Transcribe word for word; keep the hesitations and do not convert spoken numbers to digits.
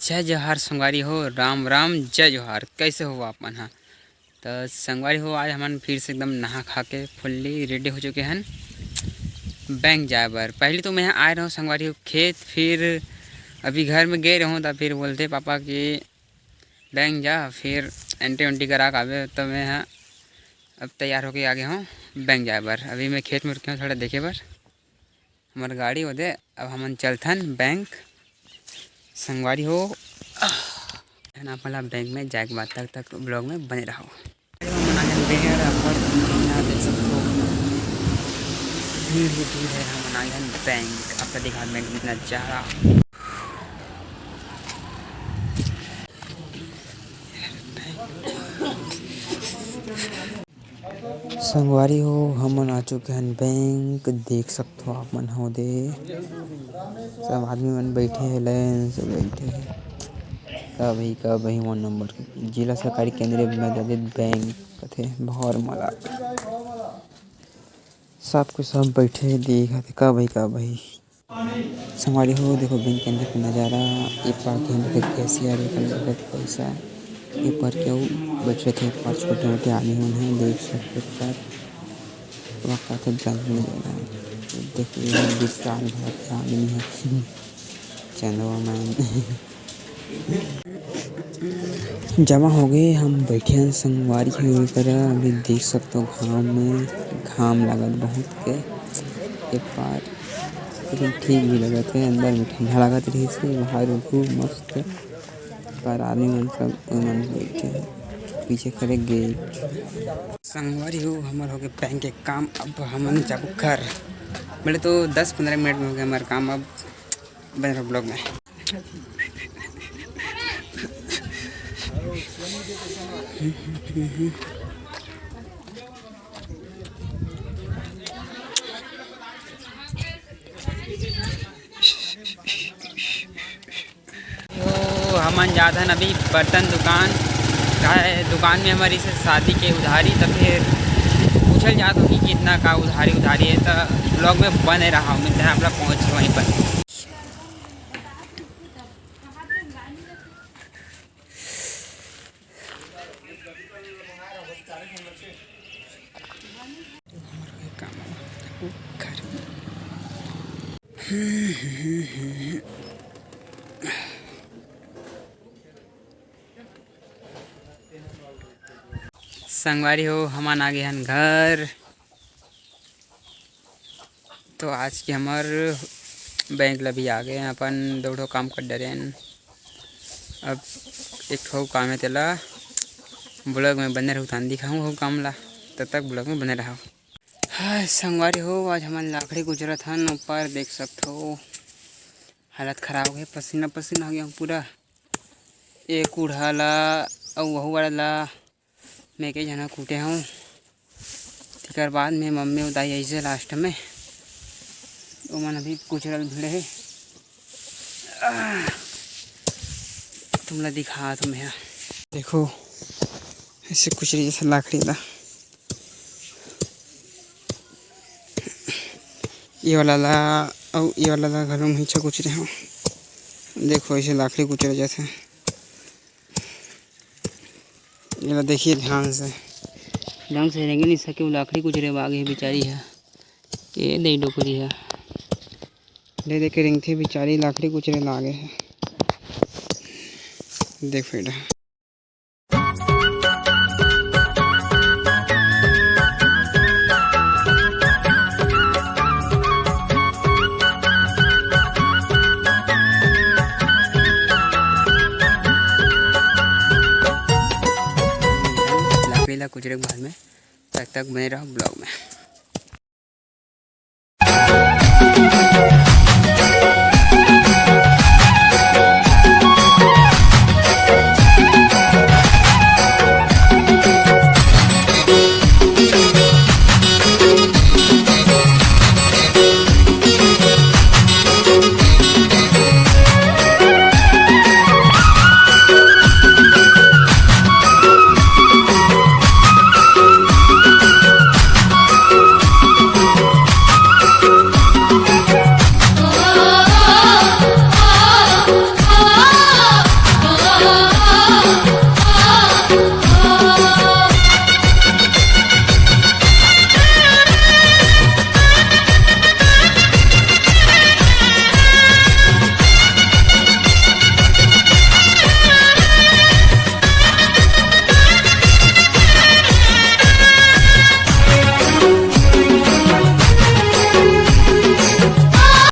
जय जोहार संगवारी हो, राम राम, जय जोहार। कैसे हो आप मन ह? त संगवारी हो, आज हमन फिर से एकदम नहा खा के fully ready हो चुके हन बैंक जाए बर। पहली तो मैं आए रहूँ संगवारी हो खेत, फिर अभी घर में गए रहूँ त फिर बोलते पापा कि बैंक जा, फिर entry उंट्री करा के आबे। त मैं ह अब तैयार होके आ गए हूँ बैंक जाए बर। अभी मैं खेत में रुके हूँ थोड़ा देखे बर। हमर गाड़ी ओदे, अब हमन चलथन बैंक। संगवारी हो, आप मन ला बैंक में जाए के बाद तक, तक vlog में बने रहो। हमन आ गए बैंक, और आप मन यहाँ देख सकते हो, भीड़ ही भीड़ है। हमन आ गए बैंक, आपका दिखा बैंक में इतना ज़्यादा। संगवारी हो, हमन आ चुके हन बैंक। देख सकथो आप मन हो दे, सब आदमी मन बैठे हे, लाइन से बैठे हे। कब ही, कब ही वो नंबर के जिला सहकारी केंद्रीय मदद बैंक कथे भौरमला। सब के सब बैठे हे, देखत हे कब ही, कब ही। संगवारी हो, देखो बैंक के अंदर के नजारा। ए पार के अंदर के कैशियर, एक अंदर के पैसा, ए पार के अउ बचत हे, ए पार छोटे मोटे आदमी मन हे, देख सकते हो, ए पार वकात जान नजारा। देखो, ये विशाल भारत के आदमी हे, चंदवा मैम। जमा हो गए, हम बैठे हन संगवारी के करा। अभी देख सकते हो घाम में, घाम लागत बहुत के। ए पार लेकिन ठीक भी लगत हे, अंदर में ठंडा लागत रहिस हे, बाहर में खूब मस्त। पर आदमी मन सब ओमन बैठे हे, पीछे खड़े गेट। संगवारी हो, हमर हो गए बैंक के काम, अब हमन जाबो घर। बोले तो दस पंद्रह मिनट में हो गया हमारा काम। अब बने रहो vlog में। तो हमन जात हन अभी बर्तन दुकान, काहे दुकान में हमारी से शादी के उधारी, तो फिर पूछल जात हो कि कितना का उधारी, उधारी है। तो vlog में बने रहा, मिलते हैं आप लोग पहुँच के वहीं पर। संगवारी हो, हमन आ गए हन घर। तो आज के हमर बैंक ल भी आ गए, अपन दो ठो काम कर डरेन। अब एक ठो काम है, तेला vlog में बने रहू, तान दिखाऊँ हो काम ला, तब तक vlog में बने रहो। हाय संगवारी हो, आज हमन लाकड़ी कुचरत हन, ऊपर देख सकथो हालत खराब हो गए, पसीना पसीना हो गया पूरा। एक कूढ़ा ला अउ वहू वाला ला मैं के जना कूटे हूँ। तेकर बाद में मम्मी अउ दाई आइसे last में, ओमन अभी कुचरल भिड़े हे। आह, तुमला दिखात हूँ मैं। देखो, ऐसे कुचरे जैसे लाकड़ी ला। ये वाला ला अउ ये वाला ला घलो मिंचा कुचरे हूँ। देखो, ऐसे लाकड़ी कुचरे जैसे। ये ला देखिए ध्यान से, ढंग से रेंगे नहीं सके, वो लाकड़ी कुचरे में आ गई बेचारी है। ये दे डोकरी है, दे दे के रेंगथे बेचारी, लाकड़ी कुचरे लागे है। देख बेटा। लाकड़ी ला कुचरे के बाद में तब तक बने रहो vlog में।